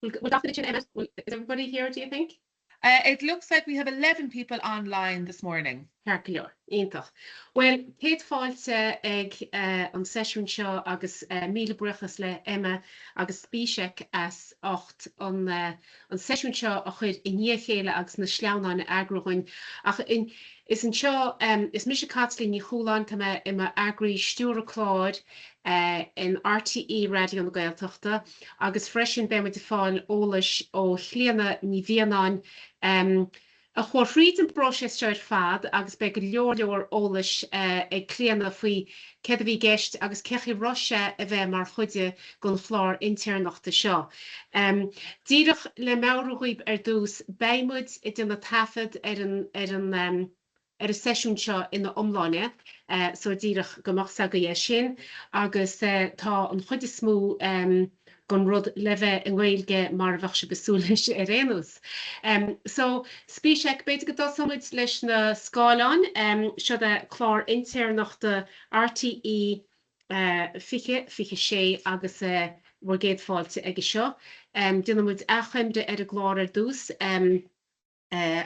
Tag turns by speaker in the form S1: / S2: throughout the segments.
S1: Bhfuil gach duine ansin, Emma? Is everybody here, do you think?
S2: It looks like we have 11 people online this morning.
S1: Ceart go leor. Iontach. Bhuel, céad fáilte ag an seisiún seo agus míle buíochas le Emma agus Zbyszek as ucht an seisiún seo a chur i ndiaidh a chéile agus na sleamhnáin a eagrú dhúinn. Ach is anseo, is mise Caitlín Ní Chualáin, tá mé i m'eagraí stiúrtha cláir in RTÉ Raidió na Gaeltachta agus freisin beidh muid ag fáil eolais ó Chlíona Ní Mhianáin a chuaigh thríd an bpróiseas seo ar fad agus beidh go leor leor eolais ag Clíona faoi céard a bhí i gceist agus cén chaoi a raibh sé a bheith mar chuid den chlár intéirneachta seo. Díreach le meabhrú dhaoib ar dtús, beidh muid ag déanamh taifead ar an ar an ar an seisiún seo ina iomláine so díreach go mbeadh 's agaibh é sin agus tá an chuid is mó den rud le bheith i nGaeilge mar a bheadh sibh ag súil leis ar aon nós. So Zbyszek, b'fhéidir go dtosóidh muid leis na scáileáin. Seo é clár intéirneachta RTÉ 2026 agus bhur gcéad fáilte aige seo. Déanfaidh muid achoimre ar an gclár ar dtús.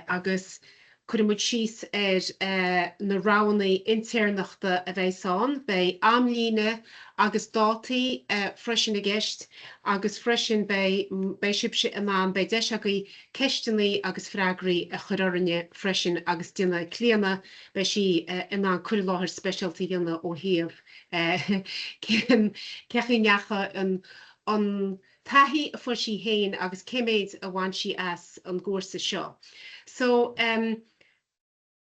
S1: agus cuirfidh muid síos ar na roghanna intéirneachta a bheas ann. Beidh amlíne agus dátaí freisin i gceist agus freisin beidh, beidh sibhse in ann, beidh deis agaibh ceisteanna agus freagraí a chur orainne freisin agus déanfaidh Clíona, beidh sí in ann cur i láthair speisialta a dhéanamh ó thaobh cén chaoi a ndeachaigh an, an, taithí a fuair sí féin agus cé méid a bhain sí as an gcúrsa seo. So,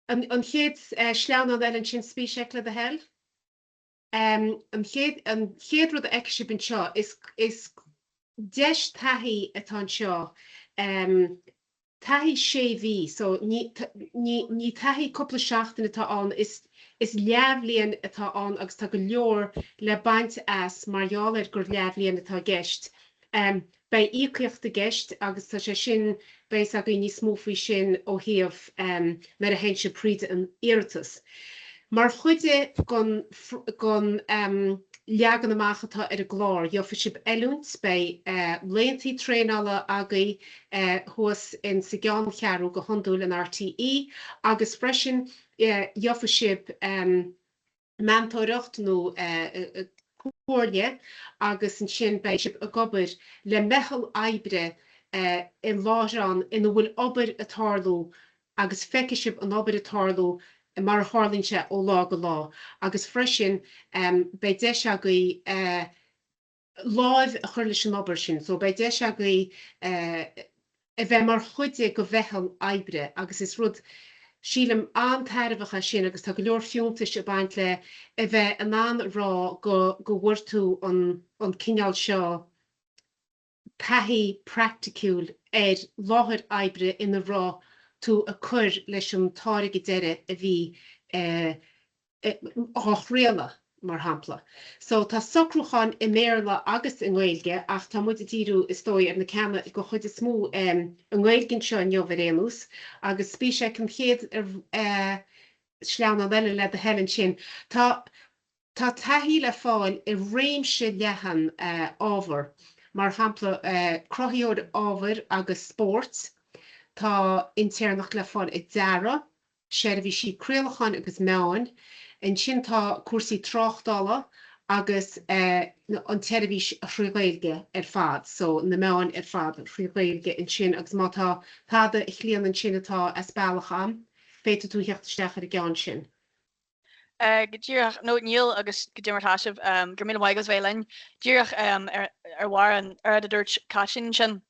S1: an chéad sleamhnán eile ansin, Zbyszek, le do thoil. An chéad, an chéad rud a fheicfidh sibh anseo, is, is deis taithí atá anseo. Taithí sé mhí, so ní, ní, ní taithí cúpla seachtain atá ann, is, is leathbhliain atá ann agus tá go leor le baint as mar gheall ar gur leathbhliain atá i gceist. Beidh íocaíocht i gceist agus tá sé sin, beidh 's agaibh níos mó faoi sin ó thaobh nuair a théann sibh thríd an iarratas. Mar chuid de den leagan amach atá ar an gclár, gheobhaidh sibh oiliúint, beidh laethanta traenála agaibh thuas in sa gceanncheathrú go hiondúil in RTÉ agus freisin gheobhaidh sibh meantóireacht nó comhairle agus ansin beidh sibh ag obair le meitheal oibre i láithreán ina bhfuil obair ag tarlú agus feicfidh sibh an obair ag tarlú mar a tharlaíonn sé ó lá go lá agus freisin beidh deis agaibh láimh a chur leis an obair sin so beidh deis agaibh a bheith mar chuid de mheitheal oibre agus is rud sílim an-tairbheach é sin agus tá go leor fiúntais ag baint le a bheith in ann a rá go go bhfuair tú an an cineál seo taithí praiticiúil ar láthair oibre ina raibh tú ag cur leis an táirge deiridh a bhí á chraoladh, mar shampla. So tá socrúcháin i mBéarla agus i nGaeilge ach tá muid ag díriú, is dóigh, ar na ceanna den chuid is mó i nGaeilge anseo inniu ar aon nós. Agus Zbyszek, an chéad sleamhnán eile le do thoil ansin. Tá. Tá taithí le fáil i réimse leathan ábhar, mar shampla cruthaitheoir ábhair agus spóirt. Tá intéirneacht le fáil i dearadh, seirbhísí craolacháin agus meáin. Ansin tá cúrsaí tráchtála agus an tseirbhís thrí Ghaeilge ar fad, so na meáin ar fad thrí Ghaeilge ansin agus má tá tada a Chlíona ansin atá as bealach a'm, féadfaidh tú theacht isteach ar an gceann sin.
S3: Go díreach, nó níl agus goidé mar tá sibh, go raibh míle maith agat as bheith linn. Díreach ar bharr an rud a dúirt Caitlín ansin,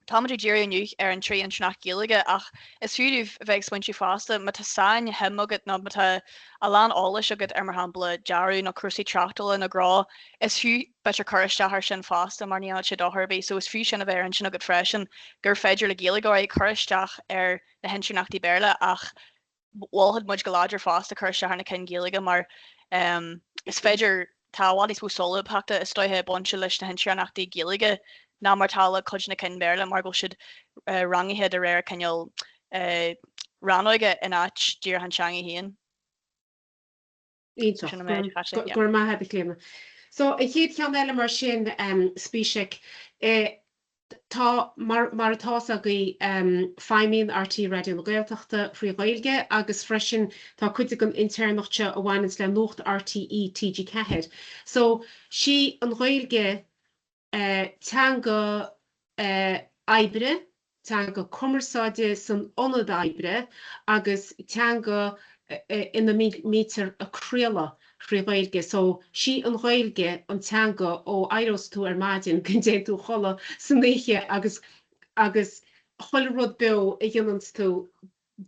S3: táimid ag díriú inniu ar an trí intéirneacht Ghaeilge ach is fiú daoibh a bheith ag smaointiú fosta má tá sain-shuim agat nó má tá a lán eolais agat ar mar shampla dearadh nó cúrsaí tráchtála nó gnó, is fiú b'fhéidir cur isteach air sin fosta mar ní dhéanfaidh sé dochar ar bith. So is fiú sin a bheith ar intinn agat freisin gur féidir le Gaeilgeoirí cur isteach ar na hintéirneachtaí Béarla ach mholfadh muid go láidir fosta cur isteach ar na cinn Ghaeilge mar is féidir, tá i bhfad níos mó solúbthachta is dóiche bainte leis na hintéirneachtaí Gaeilge ná mar atá le cuid de na cinn Béarla mar go bhfuil siad rangaithe de réir cineál rannóige in áit díreach an teanga féin.
S1: Iontach. Go raibh maith agat, a Chlíona. So, an chéad cheann eile mar sin, Zbyszek. Tá, mar mar atá fhios agaibh, feidhmíonn RTÉ Raidió na Gaeltachta thrí Ghaeilge agus freisin tá cuid den intéirneacht seo a bhaineanns le Nuacht RTÉ TG4. So, sí an Ghaeilge teanga oibre, teanga cumarsáide san ionad oibre agus teanga ina mbítear ag craoladh thrí Ghaeilge. So, sí an Ghaeilge an teanga ó éireos tú ar maidin go dtéann tú a chodladh san oíche agus agus chuile rud beo a dhéananns tú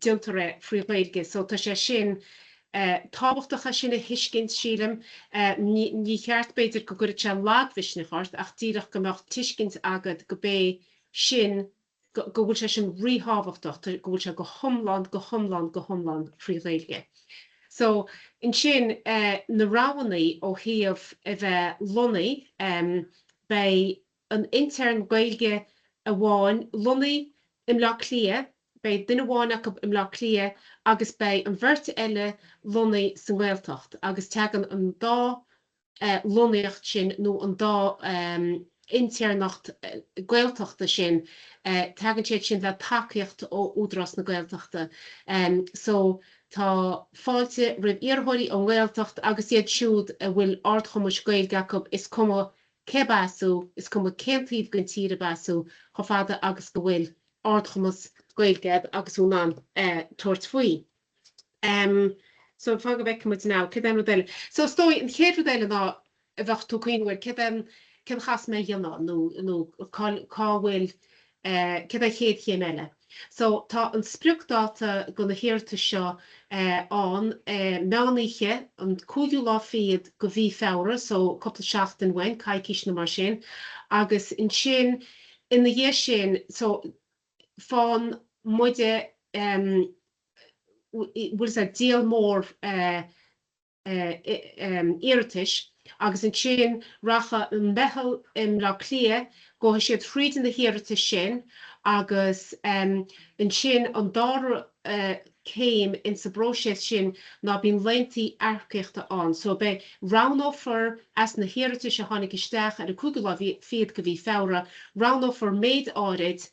S1: déantar é thrí Ghaeilge. So, tá sé sin tábhachtach é sin a thuiscint, sílim. Ní cheart b'fhéidir go gcuirfeadh sé lagmhisneach ort ach díreach go mbeadh tuiscint agat go b'é sin go bhfuil sé sin ríthábhachtach, go bhfuil sé go hiomlán, go hiomlán, go hiomlán thrí Ghaeilge. So, ansin, na roghanna ó thaobh a bheith lonnaithe, beidh an intern Gaeilge amháin lonnaithe i mBleá Cliath, beidh duine amháin acu i mBleá Cliath agus beidh an bheirt eile lonnaithe sa nGaeltacht agus tagann an dá lonnaíocht sin nó an dá intéirneacht Gaeltachta sin, tagann siad sin le tacaíocht ó Údarás na Gaeltachta. So tá fáilte roimh iarrthóirí ón nGaeltacht agus iad siúd a bhfuil ardchumais Gaeilge acu, is cuma céb as thú, is cuma cén taobh den tír ab as thú, chomh fada agus go bhfuil ardchumas Gaeilge agat agus thú in ann tabhairt faoi. Em, so fan go bhfeicfidh muid now, céard é an rud eile? So is dóigh an chéad rud eile ná a bheadh tú ag cuimhneamh air, céard é an, céard a chaithfeas mé a dhéanamh nó, nó cá, cá bhfuil, eh, céard é an chéad chéim eile? So tá an spriocdáta do na hiarratais seo eh ann, eh, meán oíche, an cúigiú lá fichead de mhí Feabhra, so cúpla seachtain uainn, coicís nó mar sin, agus ansin ina dhiaidh sin, so faigheann muide bhfuil sé díol mór iarratais agus ansin rachaidh an meitheal i mBleá Cliath, gabhfaidh siad thríd na hiarratais sin agus ansin an dara céim insa bpróiseas sin ná bíonn laethanta earcaíochta ann. So beidh, roghnófar as na hiarratais a tháinig isteach ar an cúigiú lá fichead de mhí Feabhra, roghnófar méid áirid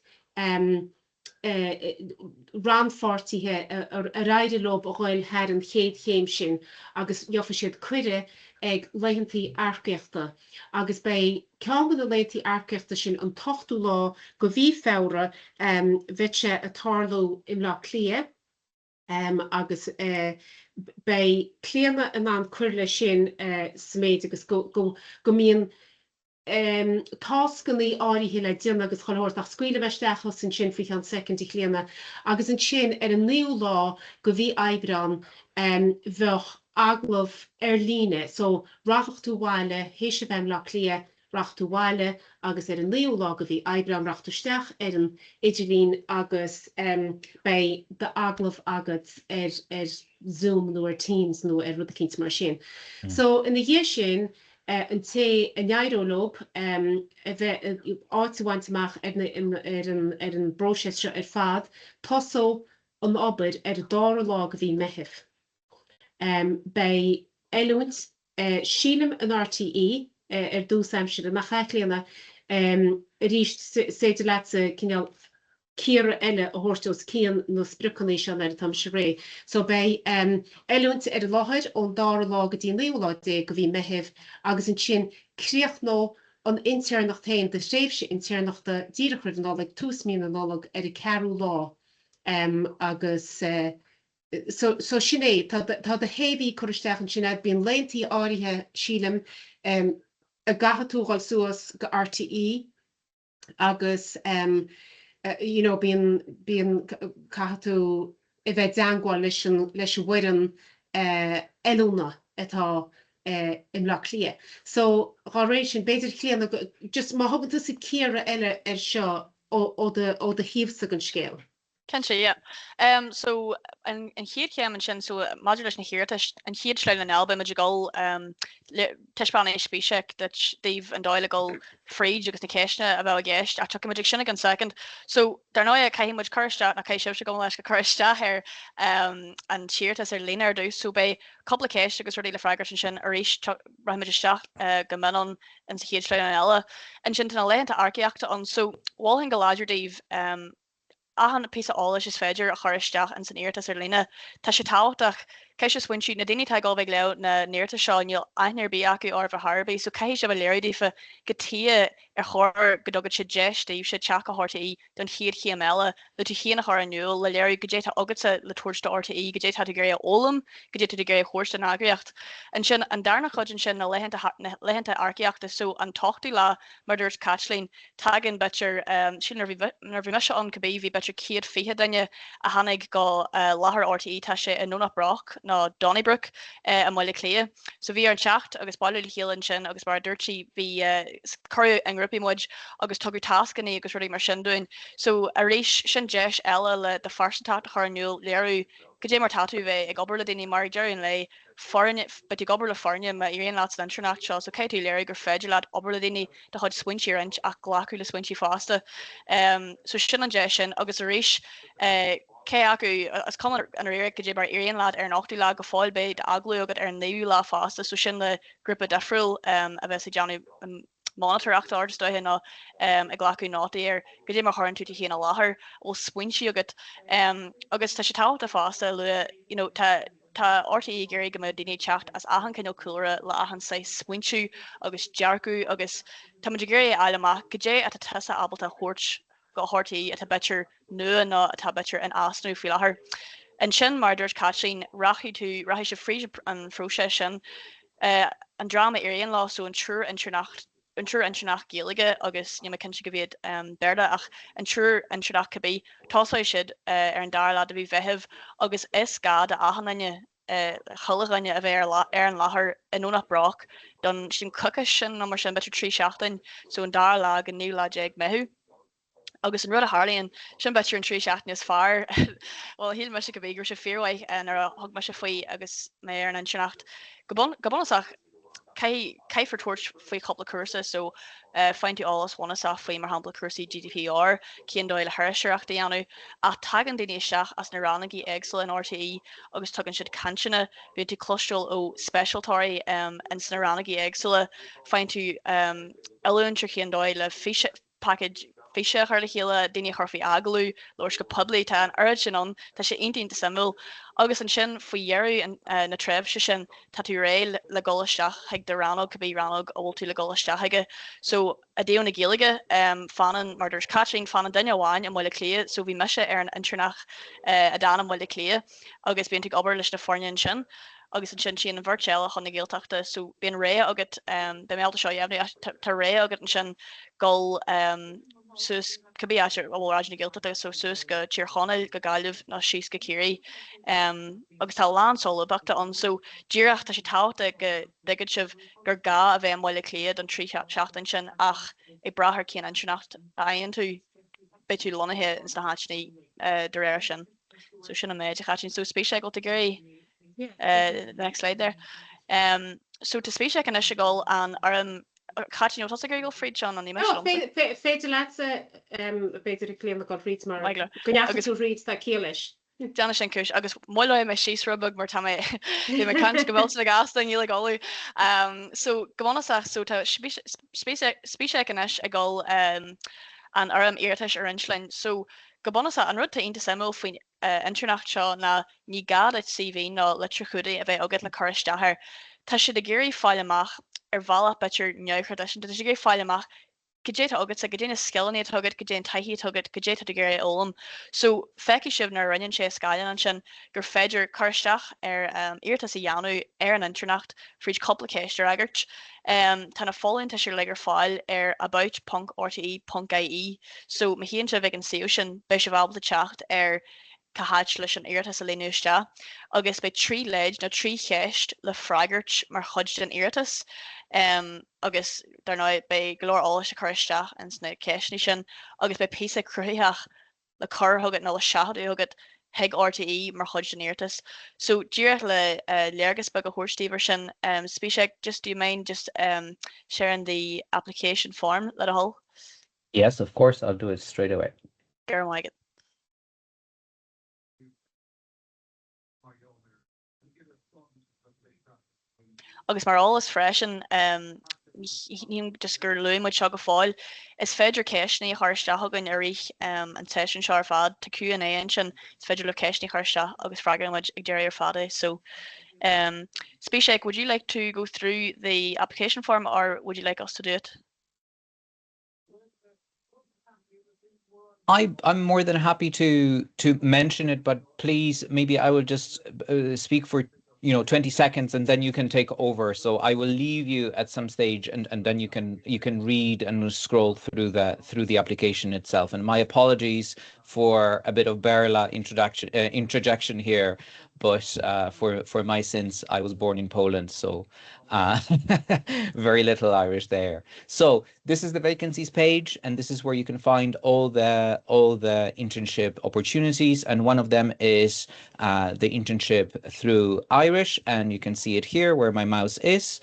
S1: rannpháirtithe ar éirigh leo a ghoil thar an chéad chéim sin agus gheobhaidh siad cuireadh ag laethanta earcaíochta agus beidh ceann de na laethanta earcaíochta sin an t-ochtú lá de mhí Feabhra, beidh sé ag tarlú i mBleá Cliath agus beidh Clíona in ann cur leis sin sa méid agus go mbíonn tascanna áirithe le déanamh agus chuile shórt ach scaoilfidh mé isteach thusa ansin faoi cheann soicind, a Chlíona. Agus ansin ar an naoú lá de mhí Aibreán bheadh agallamh ar líne so rachadh tú abhaile théis a bheith i mBleá Cliath, rachadh tú abhaile agus ar an naoú lá de mhí Aibreán rachadh tú isteach ar an idirlíon agus beidh d'agallamh agat ar ar Zoom nó ar Teams nó ar rud eicínt mar sin. So ina dhiaidh sin an té a n-éireoidh leo a bheith áit a bhaint amach ar ar an bpróiseas seo ar fad, tosóidh an obair ar an dara lá de mhí Meitheamh. Beidh oiliúint, sílim in RTÉ ar dtús aimsire, nach ea, a Chlíona? Arís, is féidir leatsa cineál cíoradh eile a thabhairt os cionn na spriocanna seo nuair atá mise réidh. So beidh oiliúint ar an láthair ón dara lá go dtí an naoú lá déag de mhí Meithimh agus ansin críochnóidh an intéirneacht féin, do thréimhse intéirneachta díreach roimh an Nollaig, tús mí na Nollag ar an ceathrú lá agus so so sin é, tá tá do shé mhí curtha isteach ansin agat, bíonn laethanta áirithe sílim a gcaithfidh tú a dhul suas go RTÉ agus you know bíonn bíonn caithfidh tú a bheith i dteangmháil leis an leis an bhfoireann oiliúna atá i mBleá Cliath. So dhá réir sin b'fhéidir Clíona just má thugann tusa cíoradh eile air seo ó ó do ó do thaobhsa den scéal.
S3: Cinnte, yeah. Um, so, an, an chéad chéim ansin, so, maidir leis na hiarratais, an chéad sleamhnán eile, beidh muid ag dul um, le, taispeánfaidh Spiseac duit, daoibh an dóigh le dul fríd agus na ceisteanna a bheadh i gceist, ach tiocfaidh muid ag sin i gceann soicind. So, dar ndóigh, caithfidh muid cur isteach, nó caithfidh sibhse gabh mo leithscéal cur isteach ar um, an t-iarratas ar líne ar dtús, so beidh cúpla ceist agus rudaí le freagairt ansin arís, rachaidh muid isteach uh, go mion ann in sa chéad sleamhnán eile. Ansin tá na laethanta earcaíochta ann, so mholfainn go láidir daoibh um, achan píosa eolais is féidir a chur isteach ins an iarratas ar líne. Tá sé tábhachtach. Caithfidh sibh smaointiú, na daoine atá ag dul bheith ag léamh na n-iarratas seo, níl aithne ar bith acu oraibh ar chor ar bith, so caithfidh sibh a léiriú daofa cad chuige ar chóir go dtugfadh siad deis daoibhse teacht go RTÉ don chéad chéim eile, le tú féin a chur in iúl, le léiriú goidé tá agatsa le tabhairt do RTÉ, goidé tá tú ag iarraidh a fhoghlaim, goidé tá tú ag iarraidh a thabhairt don eagraíocht. Ansin, an darna cuid ansin, na laethanta, na laethanta earcaíochta, so an t-ochtú lá, mar a dúirt Caitlín, Tagann b'fhéidir, sílim nuair a bhí, nuair a bhí mise ann cibé, bhí b'fhéidir 120 duine a tháinig go láthair RTÉ, tá sé i nDomhnach Broc nó Donnybrook i mBaile Átha Cliath. So bhí orainn teacht agus bailiú le chéile ansin agus mar a dúirt sí, bhí, cuireadh i ngrúpaí muid agus tugadh tascanna agus rudaí mar sin dúinn. So arís, sin deis eile le do phearsantacht a chur in iúl, léiriú goidé mar tá tú a bheith ag obair le daoine mar ag deireadh an lae, foirne, beidh tú ag obair le foirne má éiríonn leat san intéirneacht seo, so caithfidh tú léiriú gur féidir leat obair le daoine, do chuid smaointe a roinnt ach glacadh le smaointe fosta. So sin an deis sin agus arís cé acu, is cuma i ndáiríre goidé mar a éiríonn leat ar an ochtú lá, go fóill beidh d'agallamh agat ar an naoú lá fosta, so sin le grúpa difriúil a bheas ag déanamh monatóireachta ort is dóiche nó ag glacadh nótaí ar goidé mar chuireann tú tú féin i láthair, an bhfuil smaointe agat. Agus tá sé tábhachtach fosta a lua, you know, tá tá RTÉ ag iarraidh go mbeadh daoine ag teacht as achan cineál cúlra le achan saghas smaointiú agus dearcadh agus tá muid ag iarraidh a fháil amach goidé atá tusa ábalta a thabhairt go RTÉ atá b'fhéidir nua nó atá b'fhéidir in easnamh faoi láthair. Ansin, mar a dúirt Caitlín, rachaidh tú, rachaidh sibh fríd an phróiseas sin. An dream a éiríonn leo, so an triúr intéirneach, an triúr intéirneach Gaeilge agus níl mé cinnte go mhéad Béarla ach an triúr intéirneach cibé, tosóidh siad ar an dara lá de mhí Mheithimh agus is gá do achan duine, chuile dhuine a bheith ar an láthair i nDomhnach Broc don, sílim coicís sin nó mar sin, b'fhéidir 3 seachtain, so an dara lá go naoú lá déag Meitheamh. Agus an rud a tharlaíonn, sin b'fhéidir an 3 seachtaine is fearr, bhuel shíl mise cibé go raibh sé fíormhaith nuair a thug mise faoi agus mé ar an intéirneacht. Go bunúsach, caithfidh, caithfear tabhairt faoi chúpla cúrsa so faigheann tú eolas bunúsach faoi mar shampla cúrsaí GDPR, cén dóigh le hiriseoireacht a dhéanamh, ach tagann daoine isteach as na rannógaí éagsúla in RTÉ agus tugann siad cainteanna, bíonn tú cloisteáil ó speisialtóirí ins na rannógaí éagsúla, faigheann tú oiliúint ar cén dóigh le fís, paicéid físe a chur le chéile, daoine a chur faoi agallamh, labhairt go poiblí, tá an oiread sin ann, tá sé iontach iontach suimiúil. Agus ansin faoi dheireadh na tréimhse sin, tá tú réidh le dul isteach chuig do rannóg, cibé rannóg a bhfuil tú le dul isteach chuige. So, i dtaobh na Gaeilge, fanann, mar a dúirt Caitlín, fanann duine amháin i mBaile Átha Cliath, so bhí mise ar an intéirneach a d'fhan i mBaile Átha Cliath agus bíonn tú ag obair leis na foirne ansin. agus ansin téann an bheirt eile chun na Gaeltachta so bíonn rogha agat, beidh mé ábalta seo a dheimhniú ach tá rogha agat ansin dul suas cibé áit a bhfuil Raidió na Gaeltachta so suas go Tír Chonaill, go Gaillimh nó síos go Ciarraí agus tá a lán solúbthachta ann so díreach tá sé tábhachtach go dtuigeann sibh gur gá a bheith i mBaile Átha Cliath don 3 seachtain sin ach ag brath ar cén intéirneacht a fhaigheann tú beidh tú lonnaithe ins na háiteanna de réir sin. So sin an méid a Chaitlín. So Spiseac bhfuil tú ag iarraidh the next slide there. Um, so tá Spiseac anois ag dul an fhoirm Caitlín, bhfuil tusa ag iarraidh dul fríd seo nó ní mise
S1: liomsa? Féidir leatsa b'fhéidir a Clíona dul fríd mar go ndeachaigh tú fríd tá ciall leis.
S3: Déanfaidh sin cúis agus moilleoidh mé síos rud beag mar tá mé bhí mé ag caint go millteanach gasta níl ag ioladh. Um, so go bunúsach so tá Spiseac anois ag dul um, an fhoirm iarratais a roinnt linn. So Go bunúsach, an rud atá iontach suimiúil faoin intéirneacht seo ná ní gá duit CV nó litir chumhdaigh a bheith agat le cur isteach air. Tá siad ag iarraidh fáil amach, ar bhealach b'fhéidir neamhthraidisiúnta, tá siad ag iarraidh fáil amach cad é atá agatsa, cad é na scileanna atá agat, cad é an taithí atá agat, cad é atá tú ag iarraidh a fhoghlaim. So, feicfidh sibh nuair a roinneann sé an scáileán ansin gur féidir cur isteach ar iarratas a dhéanamh ar an intéirneacht fríd cúpla ceist a fhreagairt. Tá na folúntais uilig ar fáil ar about ponc rte ponc ie so má théann sibh ag an suíomh sin beidh sibh ábalta teacht ar cá háit leis an iarratas a líonadh isteach agus beidh 3 leid nó 3 cheist le freagairt mar chuid den iarratas agus dar ndóigh beidh go leor eolais le cur isteach ins na ceisteanna sin agus beidh píosa cruthaitheach. Le cur chugat nó le seachadadh chugat chuig RTÉ mar chuid den iarratas. So díreach le léargas beag a thabhairt daoibh ar sin, Zbyszek, just do you mind just sharing the application form le do thoil?
S4: Yes, of course, I'll do it straight away.
S3: Go raibh maith agat. Agus mar eolas freisin, ní just gur luaigh muid seo go fóill, is féidir ceisteanna a chur isteach chugainn i rith an tseisiúin seo ar fad. Tá Q and A ansin, is féidir libh ceisteanna a chur isteach agus freagróidh muid ag deireadh ar fad é. So, Zbyszek, would you like to go through the application form or would you like us to do it?
S4: I, I'm more than happy to to mention it, but please, maybe I will just speak for you know 20 seconds and then you can take over. So I will leave you at some stage and, and then you can you can read and scroll through the through the application itself. And my apologies for a bit of Béarla introduction interjection here, but for for my sins, I was born in Poland, so very little Irish there. So this is the vacancies page, and this is where you can find all the all the internship opportunities. And one of them is the internship through Irish, and you can see it here where my mouse is.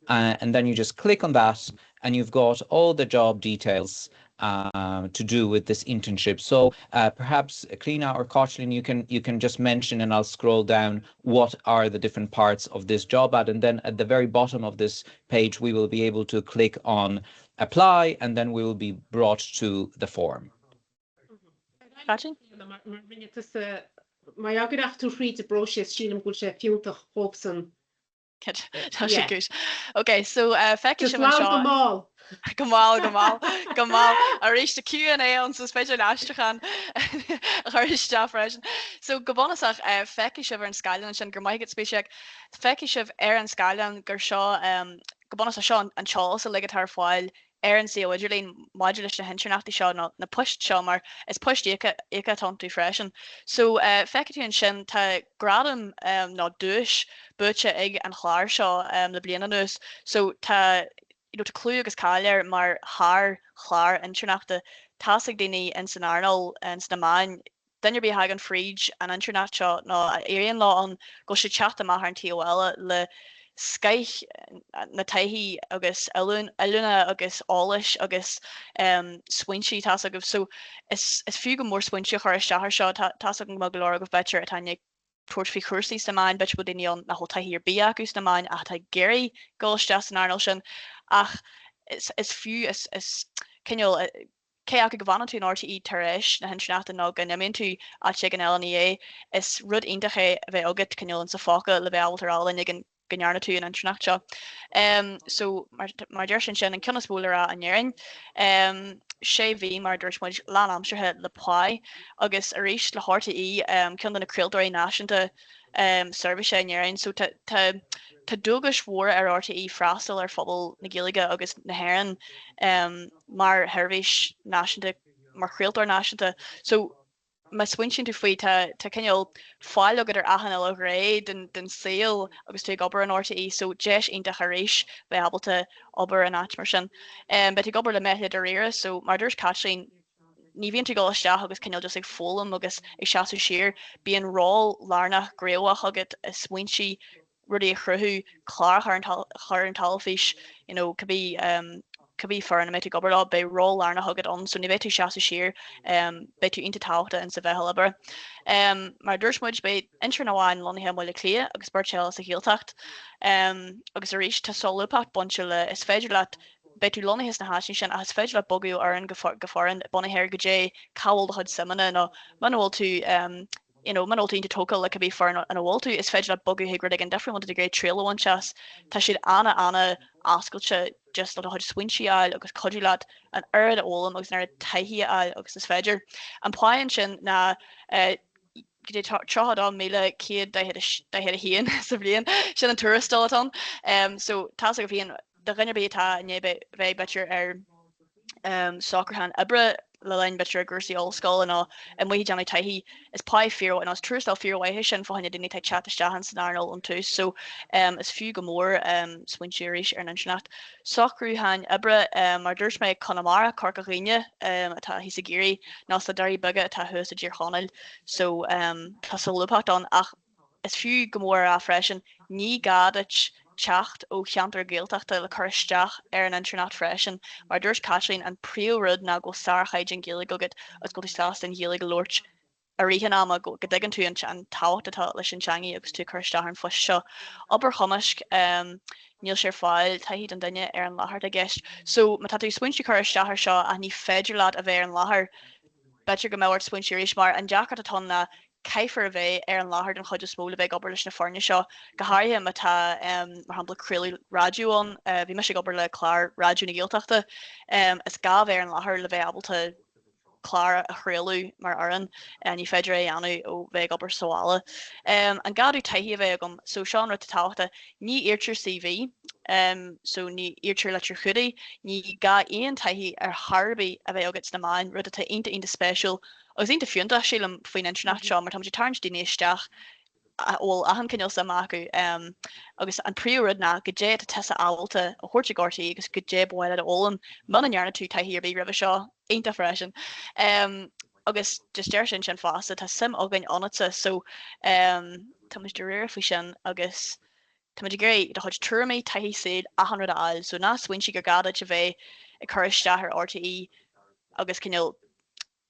S4: And then you just click on that, and you've got all the job details to do with this internship. So perhaps Cliona or Caitlín, you can you can just mention, and I'll scroll down what are the different parts of this job ad. And then at the very bottom of this page, we will be able to click on apply, and then we will be brought to the form.
S3: Caitlín?
S1: Má ghearrfadh tú thríd an bpróiseas sílim go bhfuil sé fiúntach dhóibhsan.
S3: Tá sé good. Ok, so feicfidh
S1: sibh anseo. Go mall.
S3: Go mall, go mall, go mall. Arís tá Q&A ann so is féidir an aistriúchán a chur isteach freisin. So go bunúsach feicfidh sibh ar an scáileán ansin go raibh maith agat Zbyszek. Feicfidh sibh ar an scáileán gur seo go bunúsach seo an t-eolas uilig atá ar fáil ar an suíomh idirlín maidir leis na hintéirneachtaí seo nó na poist seo mar is poist íoctha atá iontu freisin. So feicfidh tú ansin tá gradam nó duais buaite ag an chlár seo le bliain anuas. So tá you know tá clú agus cáil air mar shár-chlár intéirneachta. Tá's ag daoine ins an earnáil ins na meáin duine ar bith a thagann fríd an intéirneacht seo nó a éiríonn leo ann, go bhfuil siad ag teacht amach ar an taobh eile le scoith na taithí agus oiliúna agus eolais agus smaointe, tá's agaibh. So is fiú go mór smaointe a chur isteach ar seo. Tá's agam go mbeadh go leor agaibh b'fhéidir atá i ndiaidh tabhairt faoi chúrsaí sna meáin, b'fhéidir go bhfuil daoine ann nach bhfuil taithí ar bith acu sna meáin ach atá ag iarraidh dul isteach san earnáil sin ach is fiú, is cineál, Cé acu go bhfanann tú in RTÉ tar éis na hintéirneachta nó go n-imíonn tú áit éigin eile ina dhiaidh, is rud iontach é a bheith agat cineál insa phóca le bheith ábalta a rá le duine éigin go ndearna tú an intéirneacht seo. So, mar a deir sé ansin, an ceann is mó le rá in Éirinn. Sé mhí, mar a dúirt muid, lánaimseartha le pá agus arís le hRTÉ, ceann de na craoltóirí náisiúnta seirbhíse in Éirinn. So tá tá dualgais mhóra ar RTÉ freastal ar phobal na Gaeilge agus na hÉireann. mar sheirbhís náisiúnta, mar chraoltóir náisiúnta. So má smaointíonn tú faoi, tá tá cineál fáil agat ar achan uile ghné den den saol agus tú ag obair in RTÉ, so deis iontach arís bheith ábalta obair in áit mar sin. Beidh tú ag obair le meithle dáiríre, so mar a dúirt Caitlín, ní bhíonn tú ag dul isteach agus cineál just ag foghlaim agus ag seasamh siar, bíonn ról lárnach gníomhach agat i smaointí rudaí a chruthú, clár a chur ar an teilifís, you know, cibé cibé foireann a mbeidh tú ag obair leo, beidh ról lárnach agat ann, so ní bheidh tú ag seasamh siar, beidh tú iontach tábhachtach insa mheitheal oibre. Mar a dúirt muid, beidh intéirn amháin lonnaithe i mBaile Átha Cliath agus beirt eile sa Ghaeltacht. Agus arís, tá solúbthacht bainte le, is féidir leat, beidh tú lonnaithe sna háiteanna sin ach is féidir leat bogadh ó fhoireann go foireann bunaithe ar goidé cá bhfuil do chuid suimeanna nó muna bhfuil tú you know, muna bhfuil tú iontach tógtha le cibé foireann ina bhfuil tú, is féidir leat bogadh chuig rud éigin difriúil má tá tú ag iarraidh triail a bhaint as. Tá siad ana-ana-oscailte just le do chuid smaointe a fháil agus cuidiú leat an oiread a fhoghlaim agus an oiread taithí a fháil agus is féidir. An pá ansin ná go dtí 32,141 sa bhliain, sin an tuarastal atá ann. So tá's agaibh féin, do dhuine ar bith atá i ndiaidh bheith b'fhéidir ar socrúchán oibre. le linn b'fhéidir a gcúrsaí ollscoile nó amuigh ag déanamh taithí, is pá fíor nó is tuarastal fíormhaith é sin fá choinne daoine atá ag teacht isteach ins an earnáil ón tús. So is fiú go mór smaointiú arís ar an intéirneacht. Socrúcháin oibre, mar a dúirt mé, Conamara, Corca Dhuibhne atá thíos i gCiarraí nó sna Doirí Beaga atá thuas i dTír Chonaill. So tá solúbthacht ann ach is fiú go mór a rá freisin, ní gá duit teacht ó cheantar Gaeltachta le cur isteach ar an intéirneacht freisin. Mar a dúirt Caitlín, an príomhrud ná go bhfuil sárchaighdeán Gaeilge agat agus go bhfuil tú sásta an Ghaeilge a labhairt i rith an ama, go dtuigeann tú an tábhacht atá leis an teangaidh agus tú ag cur isteach ar an phoist seo. Obair chumaisc, níl sé ar fáil, taithí don duine ar an láthair atá i gceist. So, má tá tú ag smaointiú cur isteach ar seo ach ní féidir leat a bheith ar an láthair, b'fhéidir go mbeadh ort smaointiú arís mar an deacracht atá ann ná caithfear a bheith ar an láthair den chuid is mó le bheith ag obair leis na foirne seo, go háirithe má tá, mar shampla, craoladh raidió ann. Bhí mise ag obair le clár Raidió na Gaeltachta. Is gá a bheith ar an láthair le bheith ábalta clár a chraoladh mar fhoireann. Ní féidir é a dhéanamh ó bheith ag obair sa bhaile. An gá domh taithí a bheith agam? So seo an rud tábhachtach. Ní iarrtar CV, so ní iarrtar litir chumhdaigh. Ní gá aon taithí ar chor ar bith a bheith agat sna meáin, rud atá iontach iontach spéisiúil Agus iontach fiúntach, sílim, faoin intéirneacht seo mar tá muid ag tarraingt daoine isteach a bhfuil achan cineál suime acu. Agus an príomh-rud ná goidé atá tusa ábalta a thabhairt ag RTÉ agus goidé ba mhaith leat a fhoghlaim muna ndearna tú taithí ar bith roimhe seo, iontach freisin. Agus just deir sé ansin fosta, tá suim againn ionatsa so tá muid dáiríre faoi sin agus tá muid ag iarraidh do chuid tuairimí, taithí saoil, achan rud a fháil. So ná smaointigh gur gá duit a bheith ag cur isteach ar RTÉ agus cineál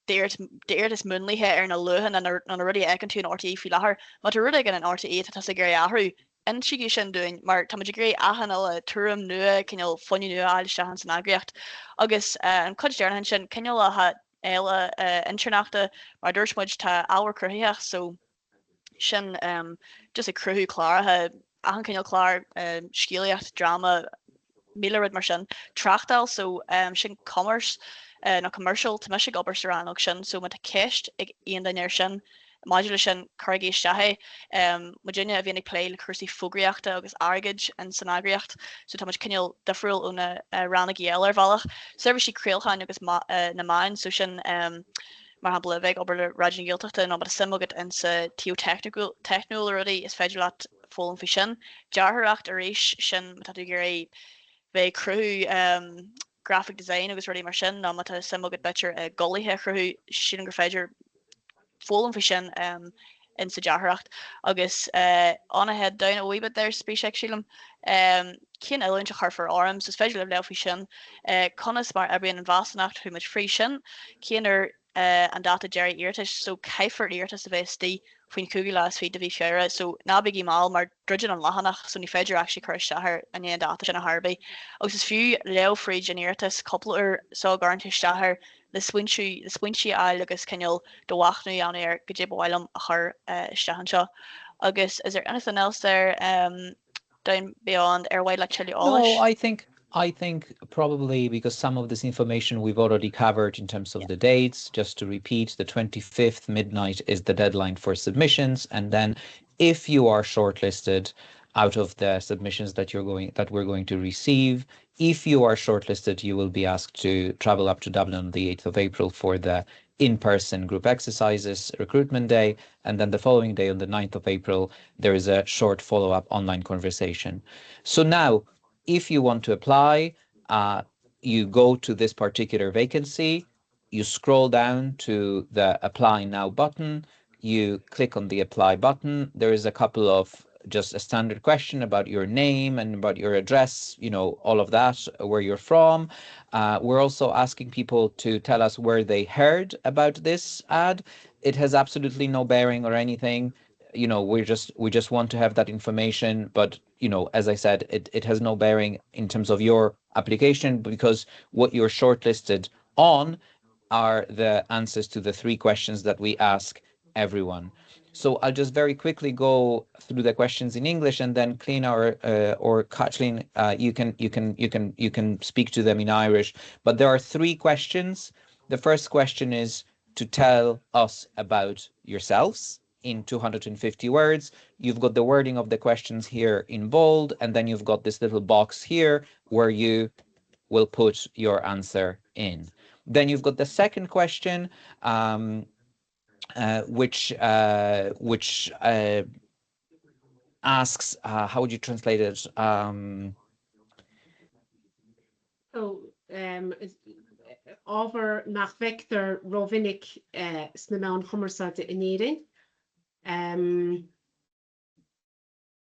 S3: d'iarratas múnlaithe ar na luachanna nó na rudaí a fheiceann tú in RTÉ faoi láthair. Má tá rud éigin in RTÉ atá tusa ag iarraidh a athrú, insígí sin dúinn mar tá muid ag iarraidh achan uile tuairim nua, cineál fuinneamh nua a fháil isteach ins an eagraíocht. Agus an chuid deireanach ansin, cineálacha eile intéirneachta, mar a dúirt muid, tá ábhar cruthaitheach so, sin just ag cruthú cláracha, achan cineál clár, scéalaíocht, dráma, míle rud mar sin. Tráchtáil, so sin commerce nó commercial, tá mise ag obair sa rannóg sin, so má tá ceist ag aon duine ar sin, maidir leis sin, cuirigí isteach é. Muidinne a bhíonn ag plé le cúrsaí fógraíochta agus airgid in san eagraíocht, so tá muid cineál difriúil ó na rannógaí eile ar bhealach. Seirbhísí craolacháin agus na meáin, so sin Mar shampla, a bheith ag obair le Raidió na Gaeltachta nó má tá suim agat insa taobh teicniúil de rudaí, is féidir leat foghlaim faoi sin. Dearthóireacht arís, sin má tá tú ag iarraidh bheith ag cruthú graphic design agus rudaí mar sin nó má tá suim agat b'fhéidir i gculaithe a chruthú, sílim gur féidir foghlaim faoi sin insa dearthóireacht. Agus on a head down a wee bit there, Spíosec, sílim. Cén oiliúint a chuirfear orm? So is féidir libh léamh faoi sin. Conas mar a oibríonn an mheasúnacht? Chuaigh muid fríd sin. Cén uair an dáta deiridh iarratais? So caithfear iarratas a bheith istigh faoin chúigiú lá is fiche de mhí Feabhra. So ná bígí mall mar druideann an leathanach so ní féidir actually cur isteach air i ndiaidh an dáta sin ar chor ar bith. Agus is fiú léamh fríd an iarratas cúpla uair sula gcuireann tú isteach air le smaointiú, le smaointí a fháil agus cineál do mhachnamh a dhéanamh ar goidé ba mhaith liom a chur isteach anseo. Agus is there anything else there down beyond ar mhaith leat tuilleadh eolais?
S4: No, I think I think probably because some of this information we've already covered in terms of yeah. the dates, just to repeat, the 25th midnight is the deadline for submissions. And then if you are shortlisted out of the submissions that you're going that we're going to receive, If you are shortlisted, you will be asked to travel up to Dublin on the 8th of April for the in-person group exercises recruitment day. And then the following day, on the 9th of April, there is a short follow-up online conversation. So now, if you want to apply, you go to this particular vacancy, you scroll down to the apply now button, you click on the apply button. There is a couple of just a standard question about your name and about your address, you know, all of that, where you're from. We're also asking people to tell us where they heard about this ad. It has absolutely no bearing or anything. You know, we just we just want to have that information. But, you know, as I said, it, it has no bearing in terms of your application because what you're shortlisted on are the answers to the 3 questions that we ask everyone. So I'll just very quickly go through the questions in English and then Cliona or Caitlín, you can you can you can you can speak to them in Irish. But there are 3 questions. The first question is to tell us about yourselves in 250 words. You've got the wording of the questions here in bold, and then you've got this little box here where you will put your answer in. Then you've got the second question, um, uh, which uh, which uh, asks, uh, how would you translate it? Um,
S1: So, um, ábhar nach bhfeictear rómhinic uh, sna meáin chumarsáide in Éirinn. Um,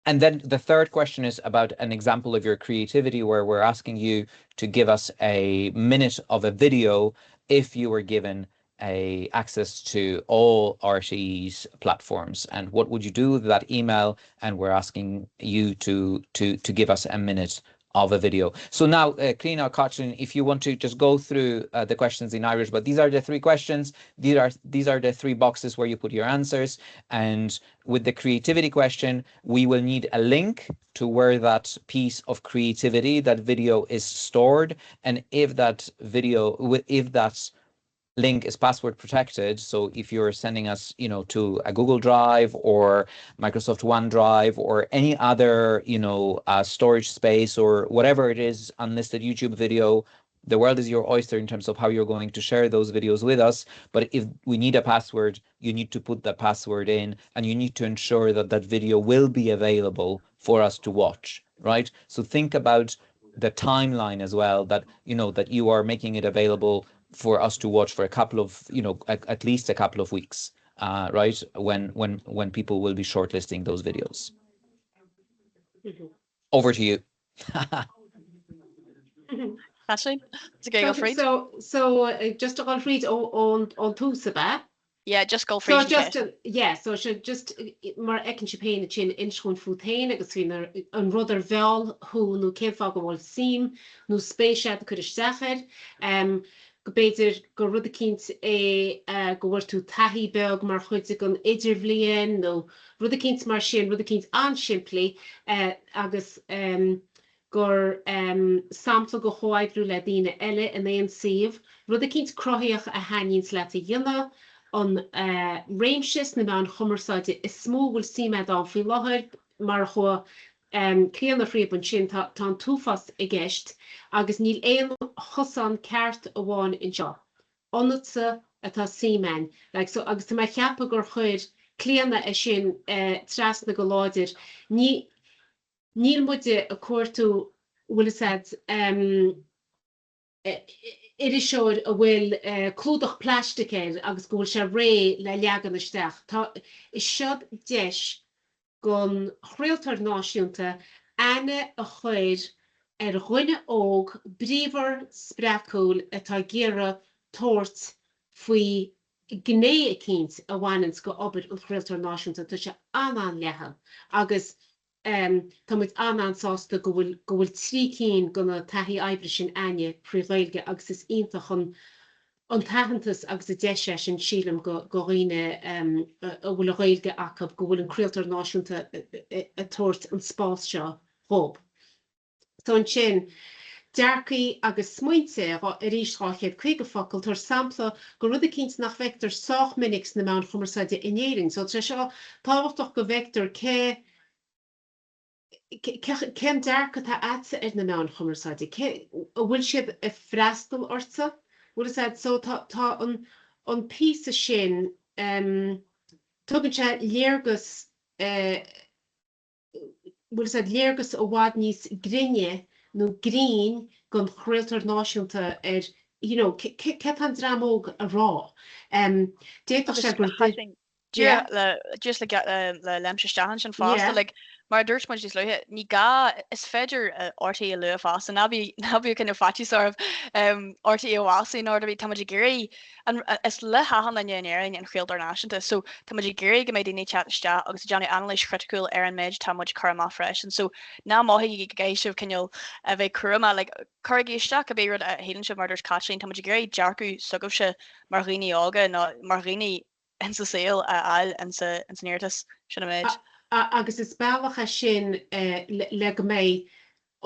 S4: And then the third question is about an example of your creativity where we're asking you to give us a minute of a video if you were given a access to all RTE's platforms and what would you do with that email and we're asking you to to to give us a minute of a video. So now, uh, Clíona Caitlín, if you want to just go through uh, the questions in Irish, but these are the three questions. These are these are the three boxes where you put your answers. And with the creativity question, we will need a link to where that piece of creativity, that video is stored. And if that video, if that link is password protected. So if you're sending us, you know, to a Google Drive or Microsoft OneDrive or any other, you know, uh, storage space or whatever it is, unlisted YouTube video, the world is your oyster in terms of how you're going to share those videos with us. But if we need a password, you need to put that password in and you need to ensure that that video will be available for us to watch, right? So think about the timeline as well that you know that you are making it available for us to watch for a couple of you know at, at least a couple of weeks uh, right when when when people will be shortlisting those videos mm -hmm. over to you
S3: Actually, it's a go
S1: fríd. So, so uh, just a ghabháil fríd ón tús ab ea?
S3: Yeah, just go fríd.
S1: So just, uh, yeah, so so just uh, mar a fheiceann sibh féin ansin inis dúinn fút féin agus faoin an rud ar mheall thú nó cén fáth go bhfuil suim nó spéis agat cur isteach air. Um, go b'fhéidir gur rud eicínt é go bhfuair tú taithí beag mar chuid den idirbhliain nó rud eicínt mar sin, rud eicínt an-simplí agus gur sampla de chomhoibriú le daoine eile in aon suíomh, rud eicínt cruthaíoch a thaitníonns leat a dhéanamh, an réimse sna meáin chumarsáide is mó a bhfuil suim agat ann faoi láthair, mar a chuaigh Clíona thríob ansin, tá an t-uafás i gceist agus níl aon chosán ceart amháin anseo. Ionatsa atá suim ann. Like, so, agus tá mé ag ceapadh gur chuir Clíona é sin trasna go láidir. Ní, níl muide ag cuartú, bhfuil fhios a'd, iriseoir a bhfuil clúdach plaisteach air agus go bhfuil sé réidh le leagan isteach. Tá, is seod deis don chraoltóir náisiúnta aithne a chur ar dhuine óg bríomhar spreacúil atá ag iarraidh tabhairt faoi ghné eicínt a bhaineanns go obair an chraoltóir náisiúnta. Tá sé an-an-leathan agus Tá muid an-an-sásta go bhfuil go bhfuil 3 cinn de na taithí oibre sin a'inne thrí Ghaeilge agus is iontach an an t-aitheantas agus an deis é sin sílim go go dhaoine a bhfuil an Ghaeilge acu go bhfuil an craoltóir náisiúnta ag tabhairt an spás seo dhób. So ansin, dearcaí agus smaointe, arís 250 focal, tabhair sampla de rud eicínt nach bhfeictear sách minic sna meáin chumarsáide in Éirinn. So tá sé seo tábhachtach go bhfeictear cé, cén dearcadh atá a'dsa ar na meáin chumarsáide, cé, an bhfuil siad ag freastal ortsa? Bhfuil fhios a'd? So tá, tá an, an píosa sin, tugann sé léargas, eh, bhfuil fhios a'd, léargas i bhfad níos grinne nó grinn don chraoltóir náisiúnta ar you know cé tá an dream óg a rá. D'fhéadfadh sé gur
S3: yeah. le just le le léimt isteach ansin fosta like mar a dúirt muid níos luaithe ní gá is féidir RTÉ a lua fosta ná bí ná bíodh cineál faitíos oraibh RTÉ a mhaslú nó rud ar bith tá muid ag iarraidh An, is le hachan duine in Éirinn an chraoltóir náisiúnta, so tá muid ag iarraidh go mbeidh daoine ag teacht isteach agus ag déanamh anailís chriticiúil ar an méid atá muid ag cur amach freisin. So ná mothaígí go gcaithfidh sibh cineál a bheith cúramach, like cuirigí isteach cibé rud a shíleann sibh mar a dúirt Caitlín, tá muid ag iarraidh dearcadh s'agaibhse mar dhaoine óga nó mar dhaoine insa saol a fháil insa, insan iarratas. Sin an méid.
S1: Agus is bealach é sin le go mbeidh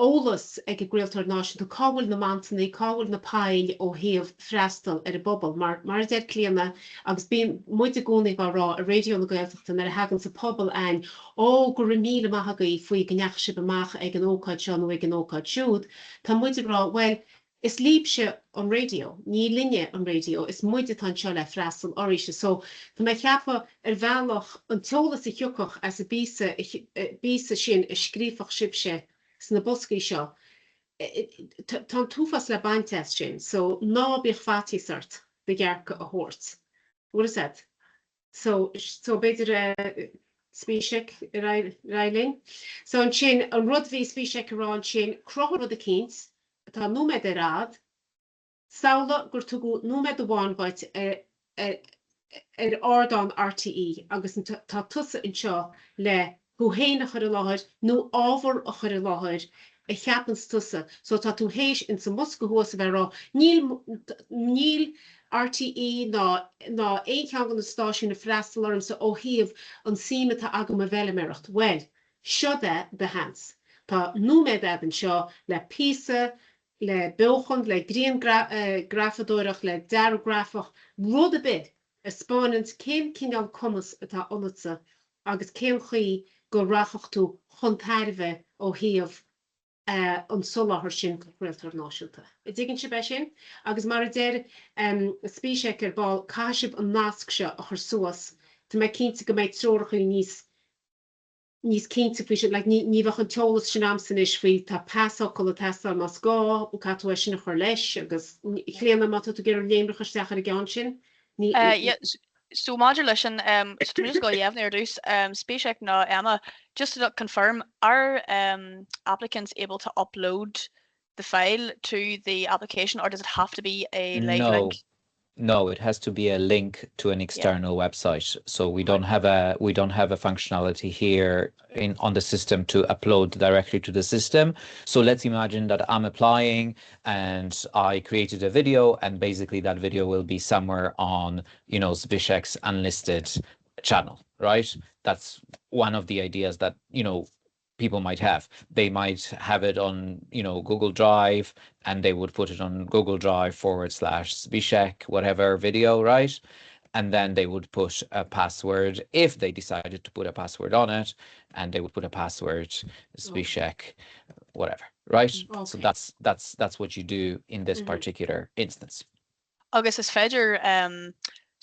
S1: eolas ag an gcraoltóir náisiúnta cá bhfuil na mantannaí, cá bhfuil na poill ó thaobh freastal ar an bpobal. Mar, mar a deir Clíona, agus bíonn muid i gcónaí á rá i Raidió na Gaeltachta nuair a thaganns an pobal a'ainn, Ó, go raibh míle maith agaibh faoi go ndeachaigh sibh amach ag an ócáid seo nó ag an ócáid siúd, tá muid ag rá, bhuel, Is libhse an raidió, ní linne an raidió, is muid atá anseo le freastal oraibhse. So, tá mé ag ceapadh, ar bhealach, an t-eolas a thiocfadh as an bpíosa, bpíosa sin a scríobhfadh sibhse sna boscaí seo, tá an t-uafás le baint as sin. So, ná bíodh faitíos ort do dhearcadh a thabhairt. Bhfuil fhios a'd? So, so b'fhéidir Zbyszek ar aghaidh linn. So ansin, an rud a bhí Zbyszek a rá ansin, cruthaigh rud eicínt atá nóiméad ar fhad, samhlaigh gur tugadh nóiméad amháin dhuit ar, ar, ar ardán RTÉ agus tá tusa anseo le thú féin a chur i láthair nó ábhar a chur i láthair a cheapanns tusa. So tá tú théis insa mbosca thuas a bheith ag rá níl, níl RTÉ ná, ná aon cheann de na stáisiúin ag freastal ormsa ó thaobh an suim atá agam i bhfeilméaracht. Bhuel, seo é do sheans. Tá nóiméad a'd anseo le píosa, le beochan, le grianghrafadóireacht, le dearadh grafach, rud ar bith a 'speáineanns cén cineál cumas atá ionatsa agus cén chaoi go rachadh tú chun tairbhe ó thaobh an soláthar sin do chraoltóir náisiúnta. An dtuigeann sibh é sin? Agus mar a deir Zbyszek ar ball, caithfidh sibh an nasc seo a chur suas. Tá mé cinnte go mbeidh treoracha níos. níos cinnte faoi sin, like ní ní bheadh an t-eolas sin a'msa anois faoi, tá pasfhocal ag teastáil más gá, caithfidh tú é sin a chur leis agus Clíona má tá tú ag iarraidh léimreach isteach ar an gceann sin,
S3: ní. Yeah, so maidir leis sin, so tá mé just ag dul a dheimhniú ar dtús, Zbyszek nó Emma, just to confirm, are applicants able to upload the file to the application or does it have to be a live
S4: No.
S3: link?
S4: No, it has to be a link to an external yeah. website. So we don't have a we don't have a functionality here in on the system to upload directly to the system. So let's imagine that I'm applying and I created a video and basically that video will be somewhere on, you know, Zbyszek's unlisted channel, right? That's one of the ideas that, you know, people might have. They might have it on, you know, Google Drive and they would put it on Google Drive forward slash Zbyszek, whatever video, right? And then they would put a password if they decided to put a password on it, and they would put a password Zbyszek, whatever, right?
S1: Okay.
S4: So that's that's that's what you do in this mm -hmm. particular instance.
S3: Agus is féidir,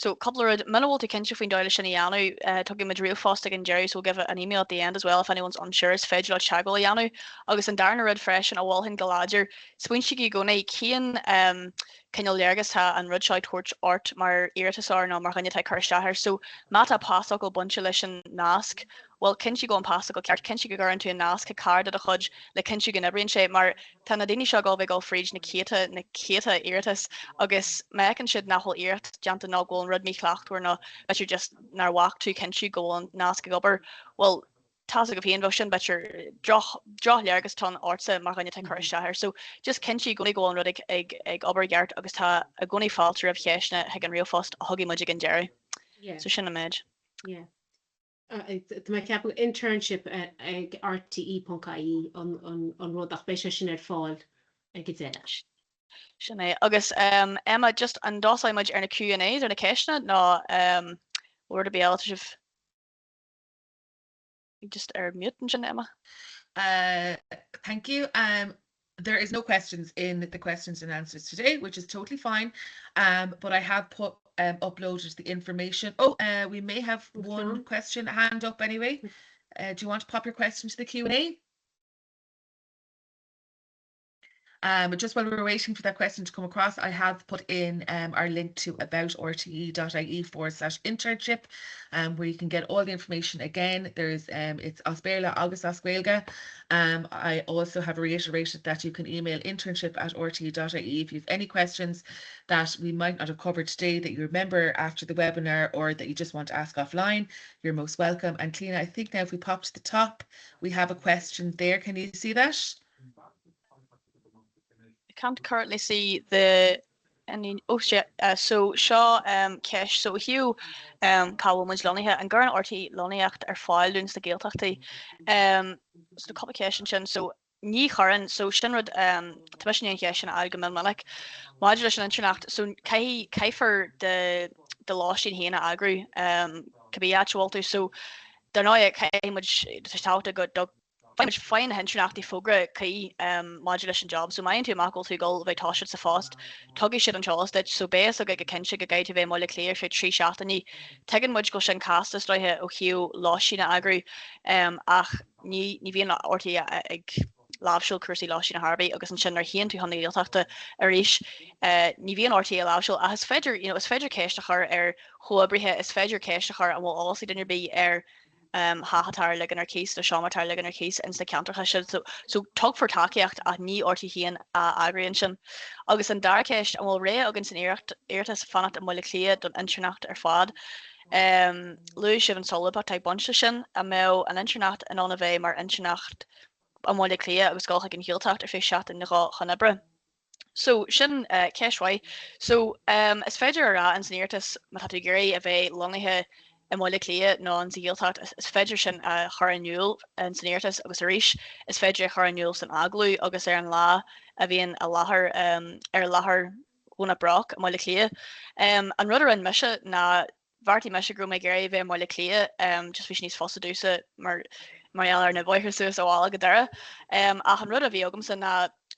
S3: so cúpla rud, muna bhfuil tú cinnte faoin dóigh le sin a dhéanamh, tugaimid ríomhphost ag an deireadh, so we'll give an email at the end as well if anyone's unsure, is féidir leo teagmháil a dhéanamh. Agus an darna rud freisin a mholfainn go láidir, smaointígí i gcónaí cén cineál léargas tá an rud seo ag tabhairt ort mar iarratasóir nó mar dhuine atá ag cur isteach air. So má tá pasfhocal bainte leis an nasc, bhuel cinntigh go bhfuil an pasfhocal ceart, cinntigh go gcuireann tú an nasc chuig cara de do chuid le cinntiú go n-oibríonn sé mar tá na daoine seo ag dul bheith ag dul fríd na céadta, na céadta iarratas agus má fheiceann siad nach bhfuil iarracht déanta nó go bhfuil an rud míshlachtmhar nó b'fhéidir just nár bhac tú cinntiú go bhfuil an nasc ag obair, bhuel tá's agaibh féin, bheadh sin b'fhéidir droch, drochléargas atá ann ortsa mar dhuine atá ag cur isteach air. So just cinntigh i gcónaí go bhfuil an rud ag, ag, ag obair i gceart agus tá i gcónaí fáilte roimh cheisteanna chuig an ríomhphost a thugaidh muid ag an deireadh.
S1: Yeah.
S3: So sin an méid.
S1: Yeah. Tá mé ag ceapadh internship ag rte.ie an rud ach beidh sé sin ar fáil ag an deireadh.
S3: Sin é. Agus Emma, just an dtosóidh muid ar na Q and A's, ar na ceisteanna, nó bhfuil rud ar bith eile tá sibh just ar mute ansin, Emma?
S2: Thank you. There is no questions in the questions and answers today, which is totally fine. Um, but I have put um, uploaded the information. Oh, uh, we may have one question hand up anyway. Uh, do you want to pop your question to the Q&A? Um, but just while we're waiting for that question to come across, I have put in um, our link to aboutrte.ie forward slash internship, um, where you can get all the information again. There's um, it's as Béarla agus as Gaeilge. Um, I also have reiterated that you can email internship at rte.ie if you have any questions that we might not have covered today that you remember after the webinar or that you just want to ask offline. You're most welcome. And Clíona, I think now if we pop to the top, we have a question there. Can you see that?
S3: I can't currently see the any oh shit uh, so seo um, ceist so Hugh um, cá bhfuil muid lonnaithe an gcuireann RTÉ lonnaíocht ar fáil dúinn sna Gaeltachtaí um, so cúpla ceist ansin so ní chuireann so sin rud um, tá mise i ndiaidh an cheist sin a fháil go mion minic maidir leis an intéirneacht so caithfidh caithfear do do lóistín féin a eagrú um, cibé áit a bhfuil tú so dar ndóigh caithfidh muid tá sé tábhachtach go go. Faigheann faigheann na hintearnachtaí fógra cuí maidir leis an job so má fhaigheann tú amach go bhfuil tú ag dul a bheith ag toiseacht sa phost, tugaidh siad an t-eolas duit so beidh fhios agat go cinnte go gcaithfidh tú bheith i mBaile Átha Cliath ar feadh 3 seachtainí. Tuigeann muid go bhfuil sin casta is dóiche ó thaobh lóistín a eagrú ach ní ní bhíonn RTÉ ag láimhseáil cúrsaí lóistín ar chor ar bith agus ansin nuair a théann tú chun na Gaeltachta arís ní bhíonn RTÉ ag láimhseáil ach is féidir you know is féidir ceist a chur ar chomhoibrithe, is féidir ceist a chur an bhfuil eolas ag duine ar bith ar theach atá ar ligean ar cíos nó seomra atá ar ligean ar cíos ins na ceantracha sin. So, so tugfar tacaíocht ach ní RTÉ féin a eagraíonn sin. Agus an dara ceist, an bhfuil rogha againn san iarracht, iarratas fanacht i mBaile Átha Cliath don intéirneacht ar fad? Um, luaigh sibh an solúbthacht atá ag baint leis sin, an mbeadh an intéirneacht in ann a bheith mar intéirneacht i mBaile Átha Cliath agus dul chuig an Ghaeltacht ar feadh seachtain nó dhó chun oibre? So, sin ceist mhaith. So, is féidir a rá ins an iarratas má tá tú ag iarraidh a bheith lonnaithe i mBaile Átha Cliath nó ins an Ghaeltacht, is féidir sin a chur in iúl ins an iarratas agus arís is féidir é a chur in iúl san agallamh agus ar an lá a bhíonn i láthair ar láthair Dhomhnach Broc i mBaile Átha Cliath. An rud a rinne mise ná Bheartaigh mise go raibh mé ag iarraidh a bheith i mBaile Átha Cliath, just bhí sé níos fusa domhsa mar mar gheall ar na bóithre suas ó bhaile go Doire. Ach an rud a bhí agamsa ná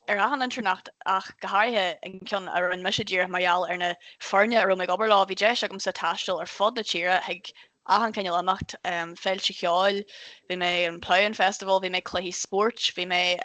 S3: ar achan intéirneacht ach go háirithe an ceann a rinne mise díreach mar gheall ar na foirne a raibh mé ag obair leo, bhí deis agamsa taisteal ar fud na tíre chuig achan cineál imeacht, féilte cheoil, bhí mé ag an Ploughing Festival, bhí mé ag cluichí spóirt, bhí mé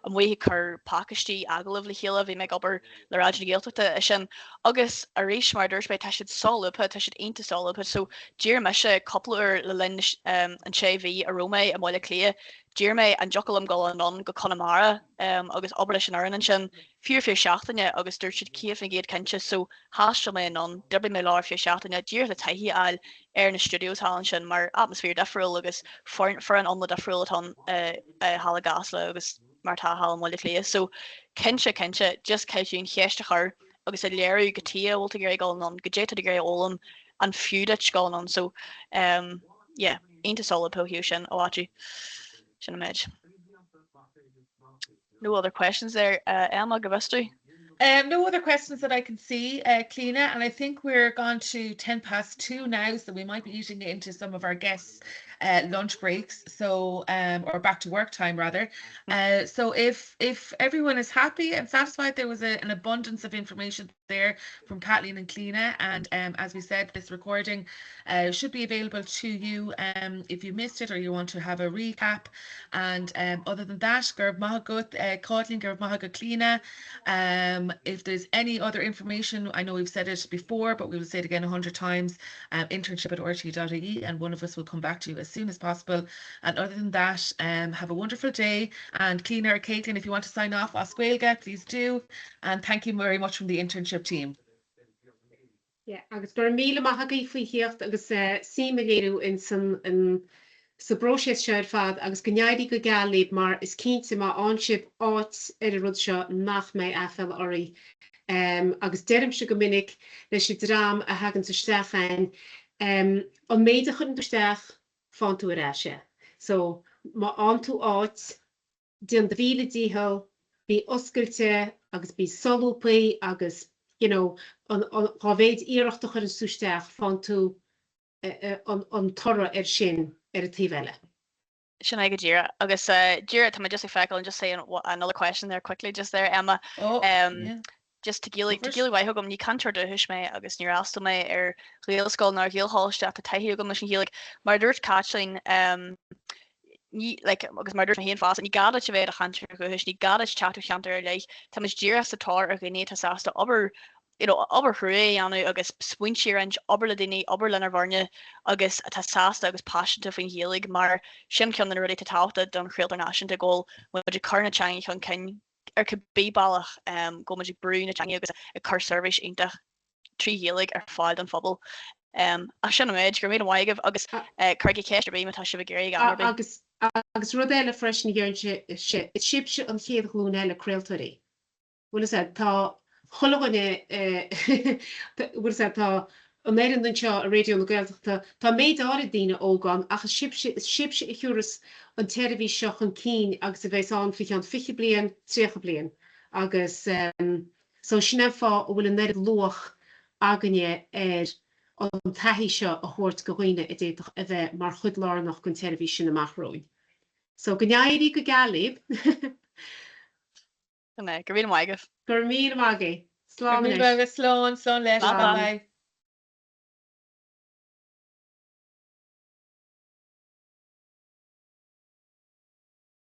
S3: amuigh ag cur pacáistí agallamh le chéile, bhí mé ag obair le Raidió na Gaeltachta é sin. Agus arís, mar a dúirt mé, tá siad solúbtha, tá siad iontach solúbtha. So d'iarr mise cúpla uair le linn an sé mhí a raibh mé i mBaile Átha Cliath, d'iarr mé an dtiocfadh liom dul anonn go Conamara agus obair leis an fhoireann ansin, fiú ar feadh seachtaine agus dúirt siad 100% cinnte. So thaistil mé anonn, d'oibrigh mé leo ar feadh seachtaine, díreach le taithí a fháil ar na studios thall ansin mar atmaisféar difriúil agus foireann iomlán difriúil atá ann thall i gCasla agus mar atá thall i mBaile Átha Cliath. So, cinnte, cinnte, just caithfidh tú an cheist a chur agus a léiriú cad chuige a bhfuil tú ag iarraidh dul anonn, goidé tá tú ag iarraidh a fhoghlaim, an fiú duit dul anonn. So, um, yeah, iontach solúbtha ó thaobh sin, a Mhaitiú. Sin an méid. No other questions there. Uh, Emma, go bhfios tú?
S2: Um, no other questions that I can see, uh, Clíona, and I think we're gone to 10 past 2 now, so we might be eating into some of our guests' uh, lunch breaks, so um, or back to work time rather. Uh, so if if everyone is happy and satisfied, there was a, an abundance of information there from Kathleen and Clíona, and um, as we said, this recording uh, should be available to you um, if you missed it or you want to have a recap. And um, other than that, go raibh maith agat, uh, Caitlín, go raibh maith agat, Clíona. Um, if there's any other information, I know we've said it before, but we will say it again 100 times, um, internship at rte.ie, and one of us will come back to you as soon as possible. And other than that, um, have a wonderful day. And Clíona or Caitlin, if you want to sign off as Gaeilge, please do. And thank you very much from the internship team.
S1: Yeah, agus go raibh míle maith agaibh faoi theacht agus suim a léiriú in san sa bpróiseas seo ar fad agus go n-éirí go geal libh mar is cinnte má fhaigheann sibh áit ar an rud seo nach mbeidh aiféala oraibh. Agus deirimse go minic leis an dream a thaganns isteach againn, an méid a chuireann tú isteach, faigheann tú ar ais é. So, má fhaigheann tú áit, déan do mhíle dícheall, bí oscailte agus bí solúbtha agus you know an dá mhéid iarracht a chuireanns tú isteach faigheann tú an toradh air sin ar an taobh eile.
S3: Sin é go díreach. Agus díreach tá mé just ag feiceáil and just saying another question there quickly just there Emma.
S2: Oh,
S3: um,
S2: yeah.
S3: Just tá Gaeilge tá Gaeilge mhaith agam, ní cainteoir dúchais mé agus níor fhreastail mé ar Ghaelscoil ná ar Ghaelcholáiste ach tá taithí agam leis an Ghaeilge. Mar a dúirt Caitlín, um, ní, like, agus mar a dúirt mé féin fosta, ní gá duit a bheith i do chainteoir dúchais, ní gá duit teacht ó cheantar ar leith. Tá muid díreach sa tóir ar dhaoine atá sásta obair you know, obair chrua a dhéanamh agus smaointe a roinnt, obair le daoine, obair lenár bhfoirne agus atá sásta agus paiseanta faoin Ghaeilge mar sin ceann de na rudaí atá tábhachtach don chraoltóir náisiúnta go bhfuil muid ag cur na teanga chun cinn ar cibé bealach, go bhfuil muid ag brú na teanga agus ag cur seirbhís iontach trí Ghaeilge ar fáil don phobal. Ach sin an méid, go raibh míle maith agaibh agus cuirigí ceist ar bith má tá sibh ag iarraidh ag am ar bith.
S1: Agus agus rud eile freisin a deirimse, is sibhse an chéad ghlúin eile craoltóirí. Bhfuil fhios a'd, tá chuile dhuine, bhfuil fhios a'd, tá an fhoireann anseo i Raidió na Gaeltachta, tá méid áirid daoine óga ann ach is sibhse, is sibhse a thiúrfas an tseirbhís seo chun cinn agus a bheas ann faoi cheann 20 bliain, 30 bliain agus so sin é an fáth a bhfuil an oiread luach againne ar an taithí seo a thabhairt go dhaoine a d'fhéadfadh a bheith mar chuid lárnach den tseirbhís sin amach romhainn. So go n-éirí go geal libh.
S3: Sin é. Go raibh míle maith agaibh.
S1: Go raibh míle maith agaibh.
S2: Go
S1: Slán
S2: raibh míle
S1: anois.
S2: maith agaibh. Slán, slán leis.
S3: Slán.
S2: Bye bye.